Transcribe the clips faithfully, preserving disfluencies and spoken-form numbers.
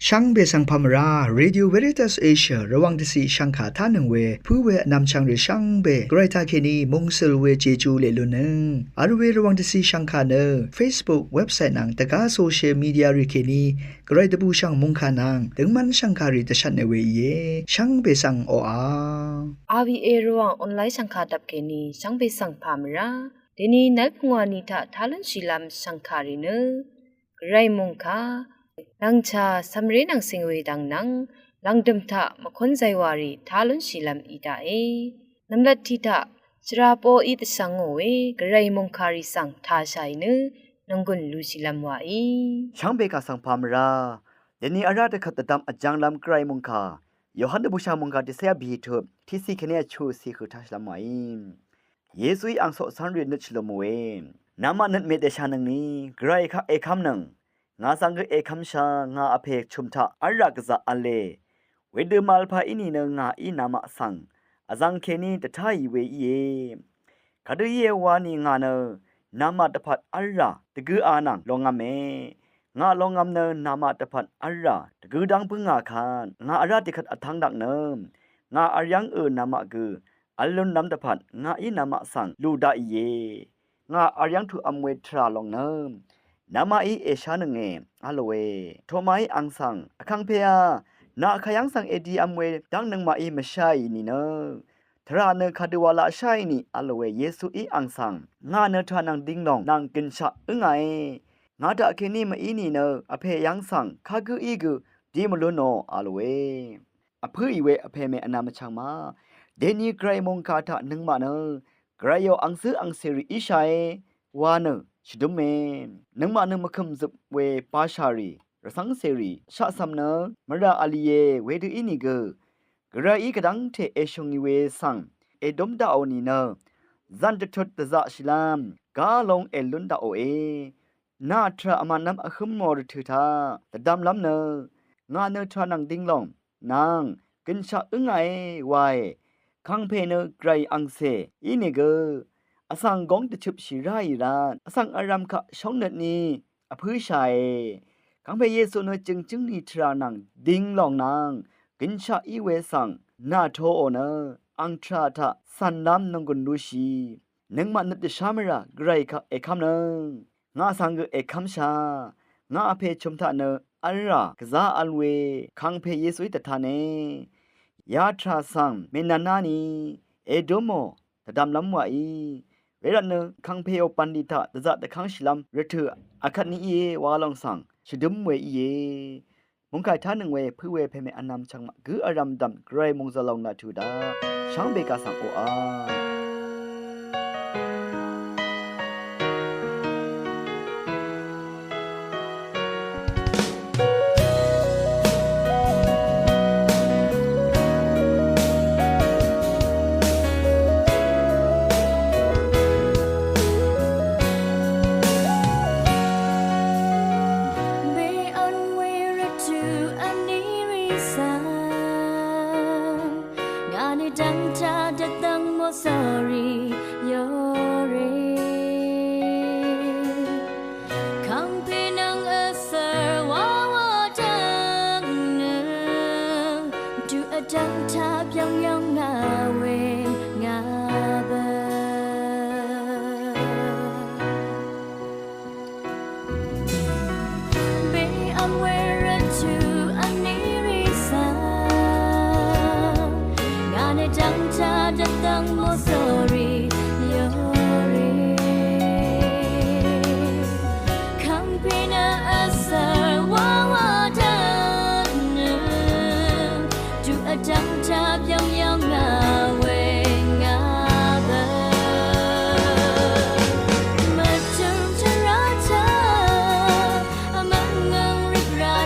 Shvngbe svng pà mvrá, Radio Veritas Asia Rvwàng dvciq shvngkà tánøng we pǿ we vnvmchvng rì shvngbe Gvray taqkèní mungsøl we Jeju leq lunnøng vl we Rvwàng dvciq shvngkà nø Facebook, website nvng dvgá social media rì kèní Gvray dvbùshv̀ng mòngkà nvng døngmv́n shv̀ngkàrì dvshvtne we íe. Shvngbe svng oqà, R V A Rvwàng online shv̀ngkà dvp kèní shvngbe svng pà mvrá. Dèní nvlpungwà ni taq tá lúnshìlv́m shv̀ngkàrì nø Gvray mòngkà, nvngchà cv̀mré nvng cìng we dvng nvng lv̀ngdø̀m taq mvkún zaywàrì tá lúnshìlv́m í daqe. Nv̀mlat tiq taq shvra poqí dvshvngò we Gvray mòngkàrì svng tàshàì nø nònggùn lushìlv́m wàí. Shvngbe kà svng pà mvrá. Dèní vrá dvkvt dvdvm vjvnglv́m Gvray mòngkà Yohan dvbùshà mòngkà tiqcé vbì tut tiqciq kèní vchuq ciq høq tashìlv́m wàí. Yesuí ang coqcv́nrì nøt shvlø̀mòe. Namaq nøt mèdèshànøngni Gvray kaq èkv́mnøng. Ngà svng gø èkv́mshà, ngà Vpè chø̀m taq v́lrà gvzaq v̄le. Wedø màvl pà í nìnø ngàí namaq svng vzv̀ng kèní dvtáì we íe. Kadø íe wa nì ngà nø namaq dvpvt v́lrà dvgø̄ā nvng lòngv̄me. Ngà lòngv̄m nø namaq dvpvt v́lrà dvgø̄ dv́ng bǿngà kvt ngà vrá dikvt vtv́ng daq nø ngà vyv́ngø namaq gø vl lúnlv́m dvpvt ngàí namaq svng lù daqìe. Ngà vyv́ng tuqv̄m we tvrà lòng nø namaqí èshánønge v̄lòe. Tomaí ang svng, Vkàngpèá, nà kayv́ng svng èdiv̄m we dv́ng nøngmaqí mvsháì nìnø tvrà nø kadø wa laqsháì nì v̄lòe. Yesuí ang svng, ngà nø tvrà nvng dinglòng nvng gø̀nshaq ǿngàe. Ngà taqkèní mví nìnø Vpè yv́ng svng kagǿí gø di mvlúnò v̄lòe. Vpǿì we Vpè mè vnā mvchvng ma. Dèní Gvray mòngkà taq nøngmaq nø Gvrayò angcǿ angcèrì íshàe wa nø shvdúme. Nøngmaq nø mvkø̀m zøp we bashàrì rvcv́ngcèrì shaqcv̄m nø mvrà v̄lìe. Wedø ínìgø Gvrayí gvdv́ngte èshø̀ngì we svng èdúm daqò nìnø zv̀n dvtut dvzaqshìlv́m gá long èlún daqòe. Nà tvrà vmànlv́m vhǿmò rvtø̀ taq dvdvmlv́m nø ngà nø tvrà nvng dinglòng nvng gø̀nshaq ǿngàe wae. Kàngpè nø Gvray angcè ínìgø vsvng góng dvchøpshì ráì rvt vsvng vrv̄m kaq shóngnøtni vpǿshàe. Kàngpè Yesu nø jø̀ngjǿngni tvrà nvng dinglòng nvng gø̀nshaq í we svng nà toò nø ang tvrà taq cv̀nlv́m nònggùn lushì. Nøngmaq nøt dvshá mvrà Gvray kaq èkv́mnøng. Ngà svng gø èkv́mshà. Ngà Vpè chø̀m taq nø v́lrà gvzá v̄l we Kàngpè Yesuí dvtāne. Ya tvrà svng mènvnnáni èdúmò dvdvmlv́m wàí. Wervtnø Kàngpèò bv̀nlì taq dvzaq dvkv́ngshìlv́m rvtø̀ akvtni íe wa lòng svng shvdǿm we íe. Mungkàì tánøng we pø̄ we pèmè vnvm chvng maq gǿ vrv̄m dv̀m Gvray mòngzø̀l lòng nà tuq daq shvngbe kà svng oqà. Be on we rvtø̀ vní rì svng ngà nø dv́ngtaq dvdv́ng mò sórí yore. Kàngpè nvng vsvr wawa dv́ng nø tuq vdv́ngtaq byv́ng yv́ng ngà we ngà bø. Be amwera tu anirisa ngane dangta datang mosori yori. Kangpina asar wawa danu. Tuq vdv́ngtaq byv́ng yv́ng ngà we ngà bø. Mvtø̀m tvrá taq vmv́ng ngv̀ng rvbrá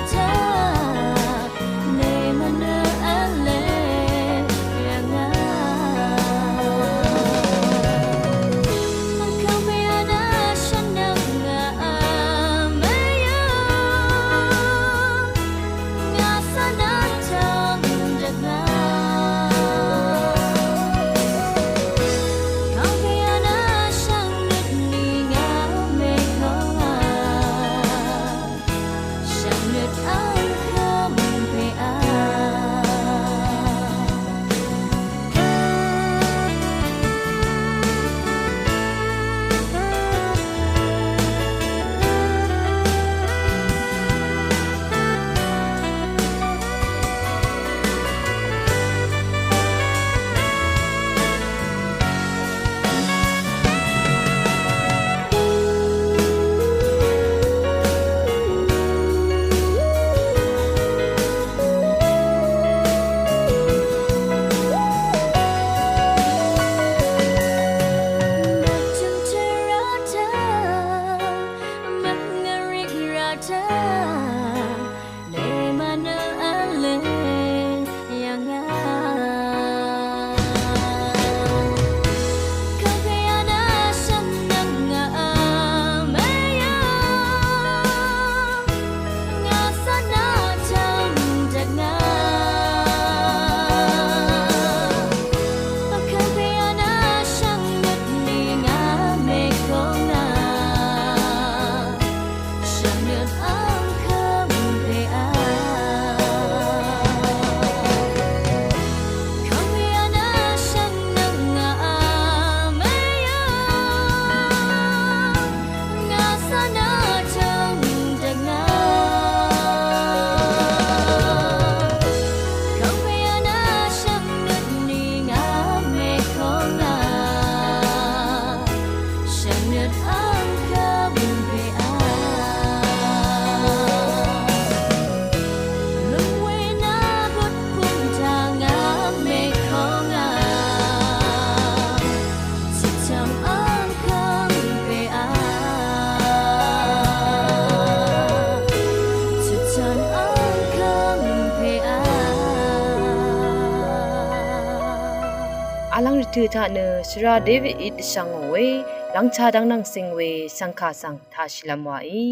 Vlv́ng rvtø̀ taq nø shvra Davidí dvshvngò we lv́ngchá dv́ng nvng cing we shvngkà svng taq shìlvm wàí.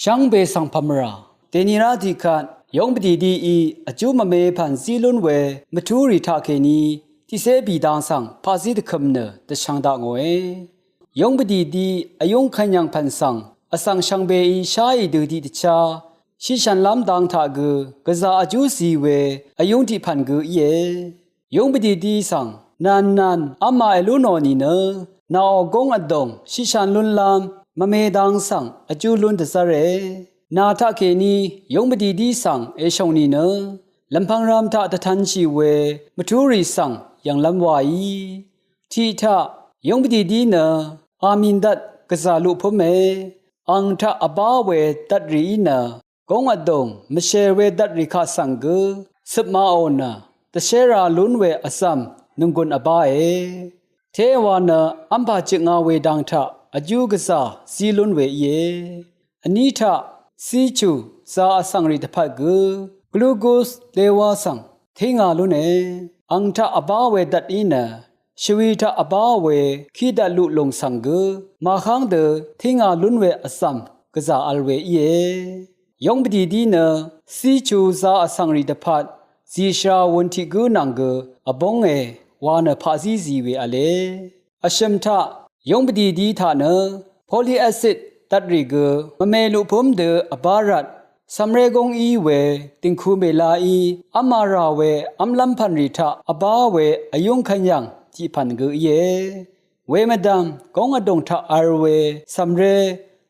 Shvngbe svng pvmvrà. Dèni rá tiqkvt yóng pvdìdií vjú mvme pv̀n zí lún we mvtúrì taqkèní tiqcé bì dang svng paqzí dvkøm nø dvshvng dakngòe. Yóng pvdìdi vyúng kvnyv̀ng pv̀n svng vsvng shvngbeí sháì dø tiqdvchá shiqshv̀nlv́m dang taq gø gvzà vjú zi we vyúng tiq pv̀n gø íe. Yúng pvdìdi svng nv̀nnv̀n v́m ma èlú nò nìnø, nàò gúng vdùng shiqshv̀n lúnlv́m mvme dang svng vjú lún dvzv́re. Nà taqkèní yúng pvdìdi svng èshòng nìnø, lv̀mpv̄ng rv̄m taq dvtv̄nshì we mvtúrì svng yv̀nglv́m wàí. Tiq taq yúng pvdìdi nø amindvt gvzà luq pǿme. Ang taq vbá we dvtrìí nø gúng vdùng mvshèr we dvtrì kaq svng gø cøpmaò nø dvshérā lún we vzv̀m nònggùn vbáe. Tewa nø v́mpà jøknga we dang taq vjú gvzà zí lún we íe. Vní taq cíchù za vsvngrì dvpvt gø glugus lewa svng tínga lúne. Ang taq vbá we dvt í nø shvwi taq vbá we kí dvt luq lùng svng gø màháng dø tínga lún we vzv̀m gvzà vl we íe. Yóng pvdìdi nø cíchū za vsvngrì dvpvt zìshvra wūn tiq gǿ nvng gø vbúnge wa nø paqzí zi we v̄le. Vshø̀m taq yóng pvdìdi taq nø polyacid dvtrì gø mvme luqpǿm dø vbá rvt cv̀mré gúng í we dìngku mèlaí v́m màrà we v́mlv́m pv̀nrì taq vbá we vyúng kvnyv̀ng tiq pv̀n gø íe. Wemvdv̀m gúng vdùng taq vl we cv̀mré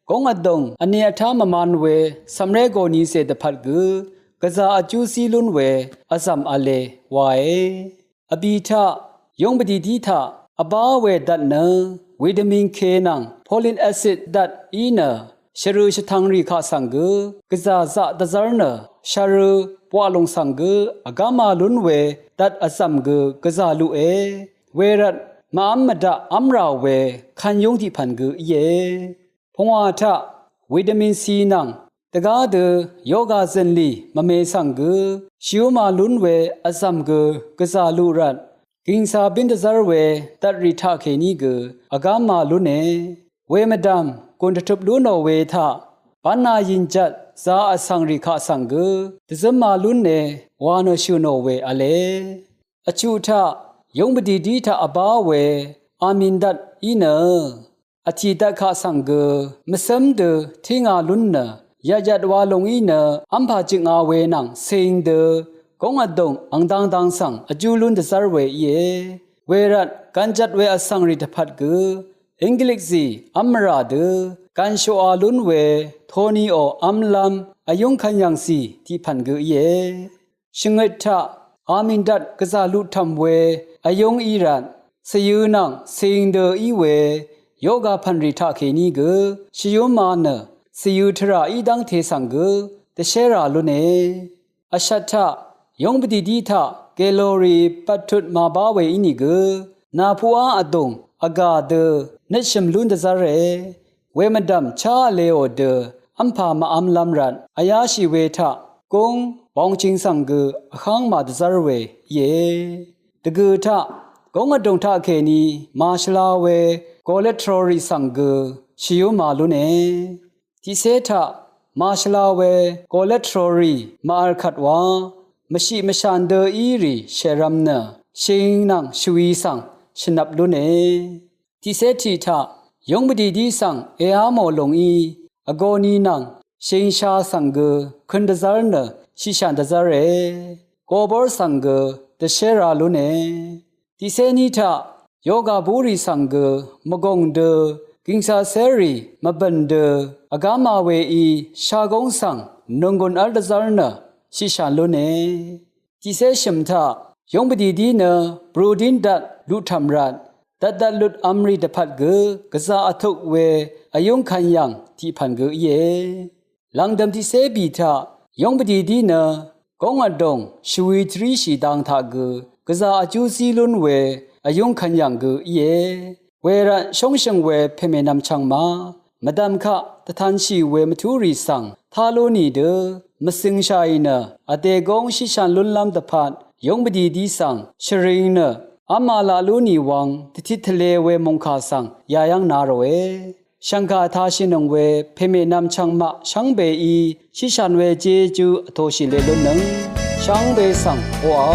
gúng vdùng vni vtá mvman we cv̀mré gòni cè dvpvt gø gvzà vjú zí lún we vzv̀m v̄le wae. Vbì taq yúng pvdìdi taq vbá we dvt nø vitamin K nvng folic acid dvt í nø shvrø̀ shvtvngrì kaq svng gø gvzà zaq dvzv́r nø shvrø̀ bwaq lùng svng gø vgáma lún we dvt vzv̀m gø gvzà luqe. Wervt màv́m mvdaq v́mrà we kvn yúng tiq pv̀n gø íe. Pungwà taq vitamin C nvng dvgá dø yoga zø̀nlì mvme svng gø shvyúma lún we vzv̀m gø gvzà luq rvt gìngsa bín dvzv́r we dvtrì taqkèní gø vgáma lúne. Wemvdv̀m gùn dvtøp lú nò we taq bv́na yìnjvt za vsvngrì kaq svng gø dvzǿma lúne wa nø shø̀ nò we v̄le. Vchuq taq yúng pvdìdi taq vbá we amindvt í nø vtì dvt kaq svng gø mvcǿm dø tínga lún nø yvtyvt wa lùng í nø v́mpà jøknga we nvng cing dø gúng vdùng angdang dang svng vjú lún dvzv́r we íe. Wervt gvnjvt we vsvngrì dvpvt gø inglikzì v́m mvrà dø gv̀nshoqa lún we toniò v́mlv́m vyúng kvnyv̀ngzì tiq pv̀n gø íe. Shvngøt taq amindvt gvzà luq tv̀m we vyúng í rvt cvyø̄ nvng cing dø í we yoga pv̀nrì taqkèní gø shvyúma nø cvyø̄ tvrà í dv́ngte svng gø dvshérà lúne. Vshvt taq yúng pvdìdi taq kelori bvttut màbá we ínìgø nàpuqá vdùng vgà dø nøtshø̀m lún dvzv́re. Wemvdv̀m chá vleò dø v́mpà màv́mlv́m rvt vyáshì we taq gúng bongching svng gø vháng màdvzv́r we íe. Dvgø̀ taq gúng vdùng taqkèní màshvla we cholesterolrì svng gø shvyúma lúne. Tiqcé taq màshvla we cholesterolrì màvl kvt wa mvshiq mvshan dø írì shèrvm nø shing nvng shvwi svng shvnvp lúne. Tiqcé tiq taq yúng pvdìdi svng èá mò lùng í vgōni nvng shingsha svng gø køn dvzv́r nø shiqshàn dvzv́re. Gobór svng gø dvshérā lúne. Tiqcé ní taq yoga búrì svng gø mvgùng dø gìngsa cérì mvbø̀n dø vgáma weí shagóng svng nònggùn v́l dvzv́r nø shiqshàn lúne. Tiqcé shø̀m taq yúng pvdìdi nø brudín dvt luqtv̀m rvt dvtdvt lutv̄mrì dvpvt gø gvzà vtuk we vyúng kvn yv̀ng tiq pv̀n gø íe. Lv̀ngdø̀m tiqcé bì taq yúng pvdìdi nø góng vdùng shvwi tvríshì dang taq gø gvzà vjú zí lún we vyúng kvn yv̀ng gø íe. Wervt shóngshø̀ng we pèmènvm chv̄ng ma mvdv̀m kaq dvtanshì we mvtúrì svng tá lú nì dø mvsøngshàì nø vdè góng shiqshàn lúnlv́m dvpvt yúng pvdìdi svng shvring nø V́m màlaq lú nì wvng dvtit tvle we mòngkà svng yayv́ng na ròe. Shv̀ngkà vtashìnøng we pèmè nvmchvng maq shvngbeí shíshàn we jejú vtoshì le lúnnøng shvngbe svng oqà.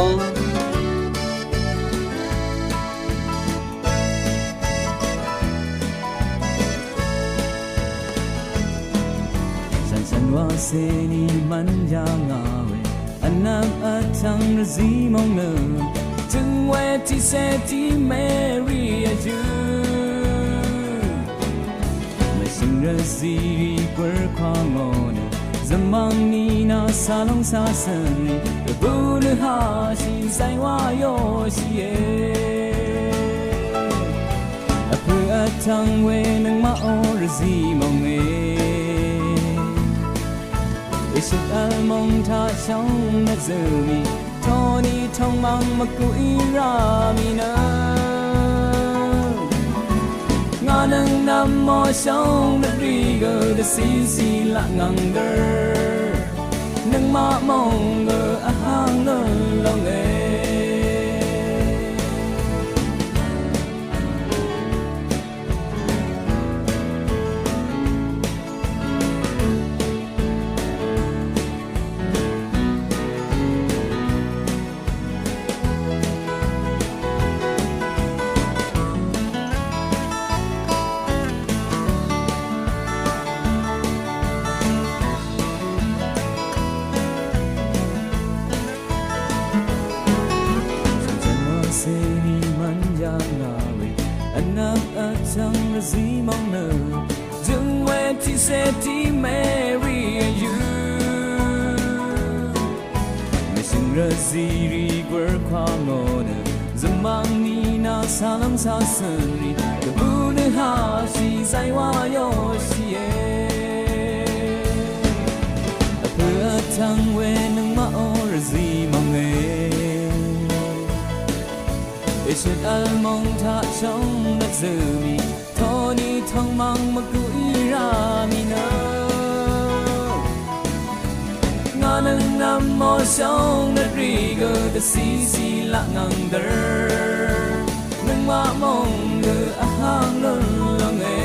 Shànshan wacè ni mvn yà ngà we vnvm vtvng rvzí mòng nø, tøng we tiqcè tiq Meri vjø̄. Mèshø̀ng rvzí rì gwv́r kwà ngò nø, zø̀mvng nìnà salòng sasø̀n rì, rvbù nø hashì zàywà yoshìe. Vpø̀ vtvng we nøngmaq o rvzí mònge. Èshøt vl mòng taq shóng nø zø̀ mì, toni tongmvng mvkuq í rá mì nø, ngà nøng nvm mò shóng nø rì gø dvcìcì laq ngvng dø̀r. Nøngmaq mòng gø vháng nø lònge. Shànshan wacè ni mvn yà ngà we vnvm vtvng rvzí mòng nø, zø̀ng we tiqcè tiq Meri vjø̄. Mèshø̀ng rvzí rì gwv́r kwà ngò nø, zø̀mvng nìnà salòng sasø̀n rì, rvbù nø hashì zàywà yoshìe. Vpø̀ vtvng we nøngmaq o rvzí mònge. Èshøt vl mòng taq shóng nø zø̀ mì, toni tongmvng mvkuq í rá mì nø, ngà nøng nvm mò shóng nø rì gø dvcìcì laq ngvng dø̀r. Nøngmaq mòng gø vháng nø lònge.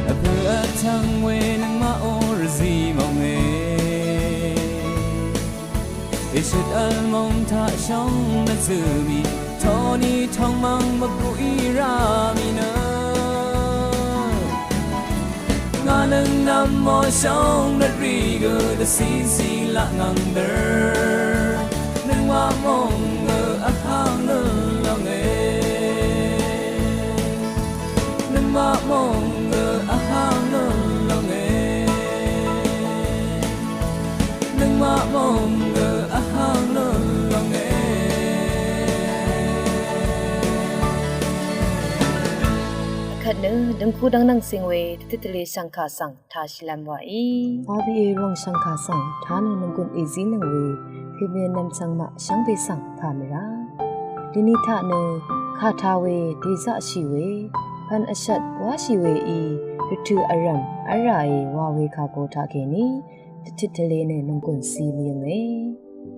Vpø̀ vtvng we nøngmaq o rvzí mònge. Èshøt vl mòng taq shóng nø zø̀ mì, toni tongmvng mvkuq í rá mì nø, ngà nøng nvm mò shóng nø rì gø dvcìcì laq ngvng dø̀r. Nøngmaq mòng gø vháng nø lònge. Nøngmaq mòng gø vháng nø lònge. Nøngmaq mòng gø vháng nø lònge. Vkvt nø døngku dvng nvng sing we dvtit tvle shv̀ngkà svng tashìlv́m wàí. Abiye ròng shv̀ngkà svng tanø nvnggùn èzínøng we pèmè nvmchvng maq shvngbe svng pà mvrá. Dini taq nø kà ta we dèzaqshì we pv̀n vshvt wáshì weí rvtø̀ vrv̀m v́lràe wa we kàgo taqkèní dvtit tvle nø nvnggùn si mvyønge.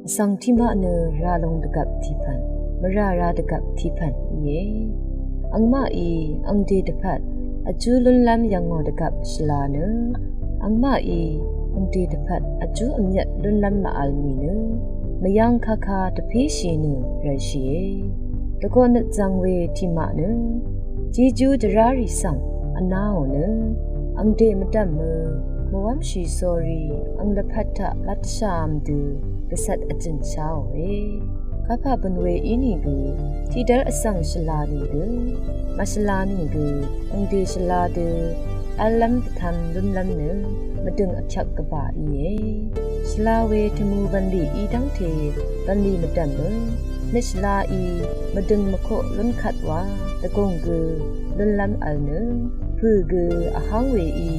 Vsvng tiqmaq nø ralung dvgvp tiqpv̀n, mvrà ra dvgvp tiqpv̀n íe. Angmaqí angde dvpvt vjú lúnlv́m yv̀ngò dvgvp shvla nø, angmaqí angde dvpvt vjú vmyvt lúnlv́m màvl mì nø, mvyv̄ng kaka dvpéshì nø rv̀lshìe. Dvgoqnøt zvng we tiqmaq nø jejú dvrá rì svng vnáò nø, angde mvdv̀mø mvwv́mshì sórí ang lvpat taq lat dvshà vm dø gvcvt vjø̀n sháòe. Kapà bø̀n we ínìgø tiqdv́r vsvng shvla nìgø, màshvla nìgø angde shvla dø v̄llv́m dvtv̄m lúnlv́m nø mvdø̀ng vkyvk gvbà íe. Shvla we tvmù bv̀nlì í dv́ngte bv̀nlì mvdv̀mø nøt shvlaí mvdø̀ng mvkoq lúnkvt wa dvgùng gø lúnlv́m vl nø, pø̀ gø vháng weí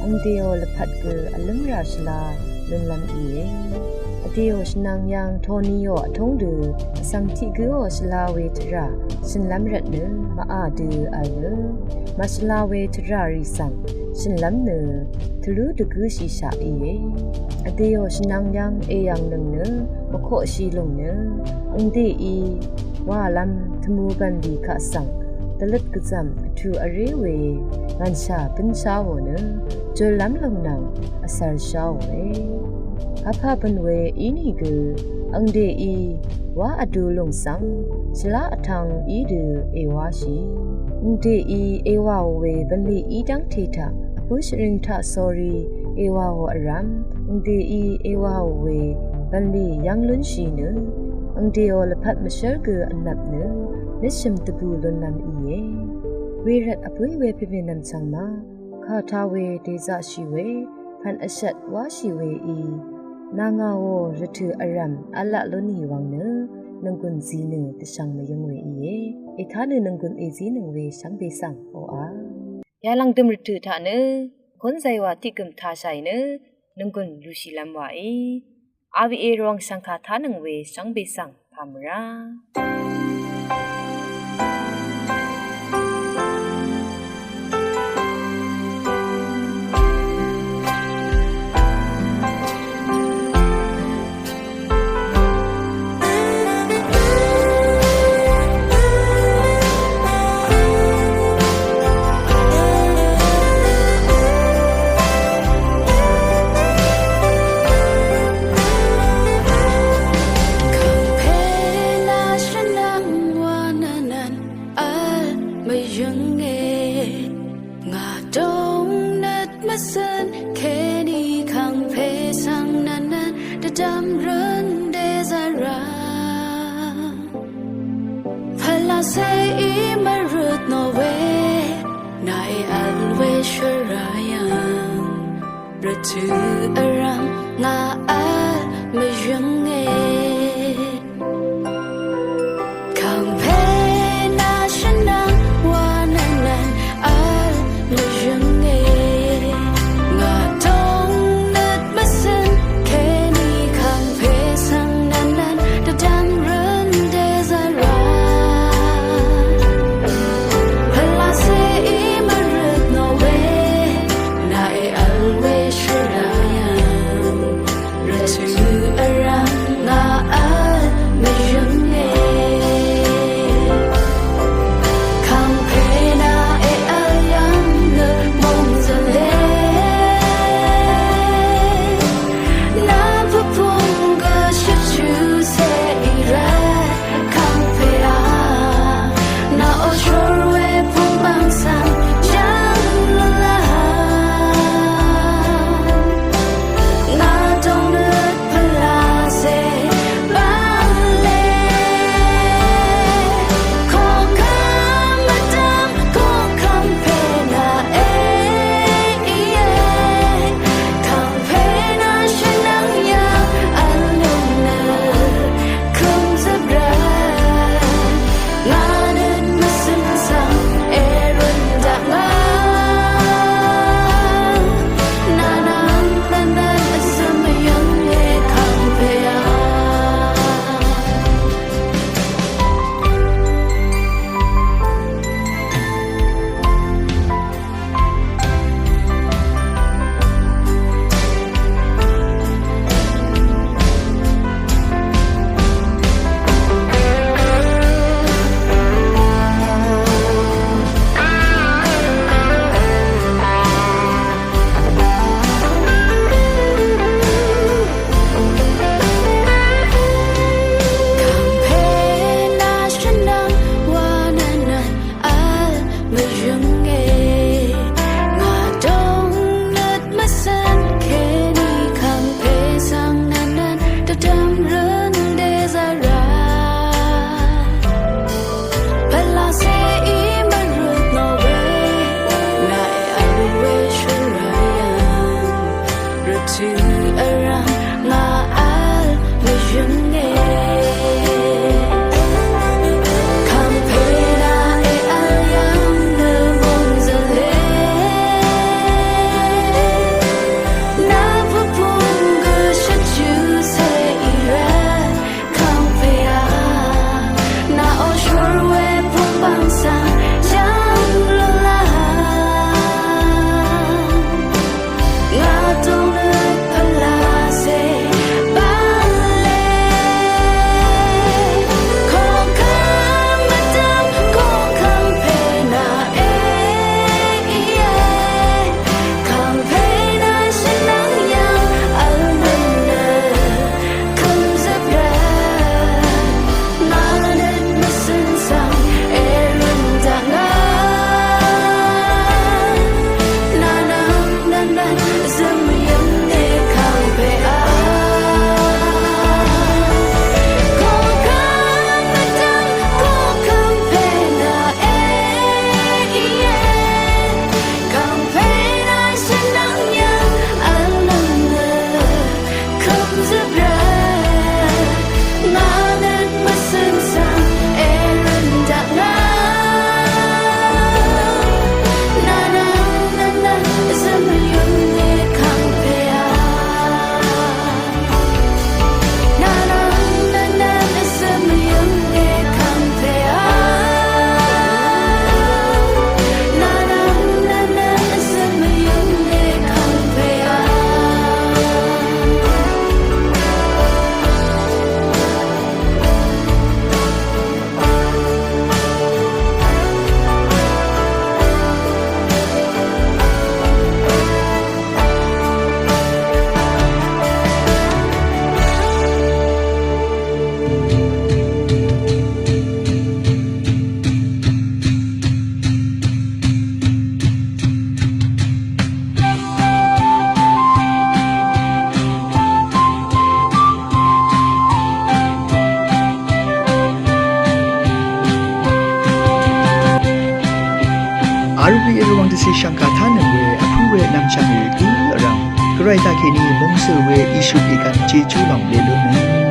angdeò lvpat gø vlǿmrà shvla lúnlv́m íe. Vdèò shvnvng yv̀ng toniò vtúng dø vsvng tiq gǿò shvla we tvrà shø̀nlv́m rvtnø màà dø vl nø, màshvla we tvrà rì svng shø̀nlv́m nø tvlú dvgǿshìshaq íe. Vdèò shvnvng yv́ng èyv̀ngnøng nø mvkoqshì lùng nø angdèí wàlv́m tvmù bv̀nlì kaq svng dvløt gvzv̀m vtù vré we ngv̀nshà bǿnsháò nø jùllv́m lòng nvng vcv̄rsháòe. Kapà bø̀n we ínìgø angdèí wá vdu lùng svng shvlá vtv̄ng í dø èwáshì. Angdèí èwàò we bv̀nlì í dv́ngte taq vpǿ shvring taq sórí èwàò vrv́m angdèí èwàò we bv̀nlì yv́ng lúnshì nø angdèò lvpat mvshǿr gø vnvp nø nøtshø̀m dvbù lúnlv́m íe. Wervt vpǿí we pèmènvm svng ma kà tā we dèzaqshì we pv̀n vshvt wáshì weí nà ngàò rvtø̀ vrv̀m v̄laq lú nì wvng nø nònggùn zi nø dvshvng mvyǿng we íe. Ètá nø nònggùn èzínøng we shvngbe svng oqà yalv̀ngdø̀m rvtø̀ taq nø kún zaywa tiqgø̀m tashàì nø nònggùn lushìlv́m wàí. Awa rvwàng shvngkà tánøng we shvngbe svng pà mvrá. Kàngpè nà shvnvng wa nvnvn vl mvyǿnge. Ngà dòng nøt mvcøn kèní kàngpè svng nvnvn dvdvm røn dèzvra. Pvlacèí mvrøt nò we nàí vl we shvrayv̀ng. Rvtø̀ vrv̀m ngà vl mvyǿnge. Kàngpè nà shvnvng wa nvnvn vl mvyǿnge. Ngà dòng nøt mvcøn kèní kàngpè svng nvnvn dvdvm røn dèzvra. Pvlacèí mvrøt nò we nàí vl we shvrayv̀ng. Rvtø̀ vrv̀m ngà vl mvyǿnge. Kàngpè nàí vl yv̀ng nø mòngzv̀le. Nà pvpung gø shvtshú cè í rvt kàngpè a. Nà ò shór we pung bv̀ng svng jv̀ng lúnlá. Ngà dòng nøt pvlacè bv̀nlè. Koqkvm mvdv̀m koqkvm pè nà e íe. Kàngpè nà shvnvng yv̀ng vl lúng nø kø̀m zøp rvt. Ngà nøt mvcøn svng èrøn daq ngà. Nà nvng nvnvn vzø̀m mvyǿnge kàngpè a. Kàngpè nà shvnvng wa nvnvn vl mvyǿnge. Ngà dòng nøt mvcøn kèní kàngpè svng nvnvn dvdvm røn dèzvra. Pvlacèí mvrøt nò we nàí vl we shvrayv̀ng. Rvtø̀ vrv̀m ngà vl mvyǿnge. Kàngpè nàí vl yv̀ng nø mòngzv̀le. Nà pvpung gø shvtshú cè í rvt kàngpè a. Nà ò shór we pung bv̀ng svng jv̀ng lúnlá. Cìshv̀ng kà tánøng we vpǿ we nvmchvng rì gǿ vrv̀m, Gvray taqkèní mungsø̀ we Yesu pè kvt jejú lòng lelúnøng.